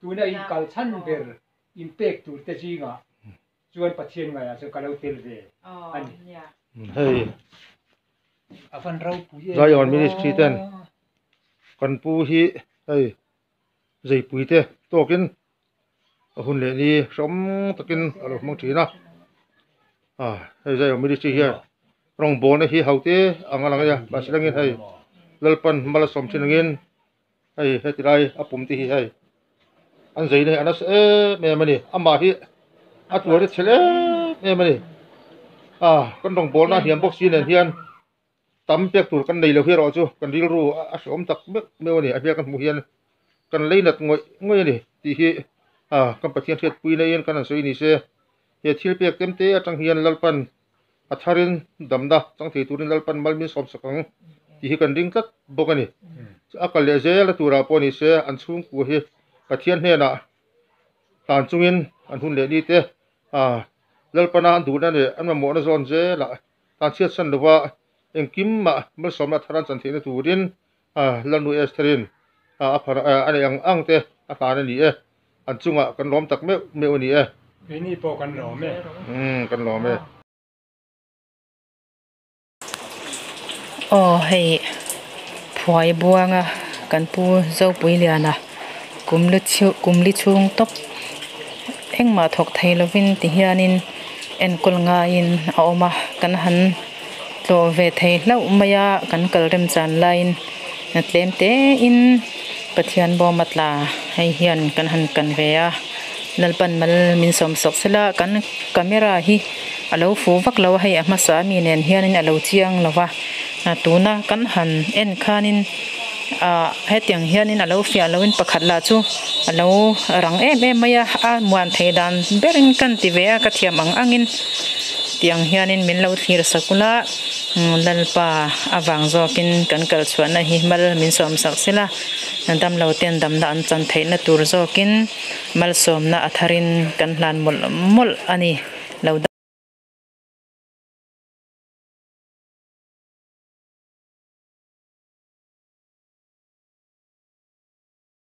Tuna in kal chhan ber in pek tur te zingah chuan Pathian ngaiah chuan ka lo tel ve a ni. Hei A van ropui em Zion Ministry ten kan pu hi hei zeipui te tawkin a hun leh ni hrawm takin a lo hmang thin a a hei Zion Ministry hian rawngbawlna hi ho te ang a lang a nia mahse langin hei Lalpan hma la sawm thin angin hei heti lai a pum te hi hei an zei na hi a nasa em em a ni amah hi a tuar te chhel em em a ni a kan rawngbawlna a hniam bawk si nen hian tam pek tur kan nei lo hi erawh chu kan rilru a hreawm tak meuh meuh a ni a hmel kan hmuh hian kan lei nat ngawih ngawih a ni tih hi a kan Pathian hriatpui naiin kan han sawi ni se he thil pek tlem te atang hian Lalpan a tharin damna chang thei turin Lalpan mal min sawm sak ang tih hi kan ring tlat bawk a ni. A kal leh zel a turah pawh ni se an chhungkua hi Pathian hnenah hlan chungin an hun leh ni te a Lalpana an duhna leh an mamawhna zawn zelah tan chhiatsan lova engkim mah malsawmna thar an chan theihna turin a Lalnu Estherin a phar a neih ang ang te a hlan a ni e. An chungah kan lawm tak meuh meuh a ni e. Keini pawh kan lawm e. Umm kan lawm e. Aw hei phuai buanga kan pu Zopuiliana kum lu kum li chhung tawp engmah thawk thei lovin ti hianin enkawl ngaiin a awm a kan han tlawh ve thei hlauh mai a kan kal rem chan laiin tlem te in Pathian bawm a tla hei hian kan han kan ve a Lalpan mal min sawm sawk sela kan camera hi a lo fuh vak lo a hei a hmasa ami nen hianin a lo chiang lo va tuna kan han en khanin ah hetiang hianin a lo fiah loin pakhat lah chu a lo rang em em mai a a muan thei dan berin kan ti ve a ka thiam ang angin tiang hianin min lo thlir sak ula Lalpa avang zawkin kan kal chhuahna hi mal min sawm sak sela damlo ten damna an chan theihna tur zawkin malsawmna a tharin kan hlan mawlh mawlh a ni lo.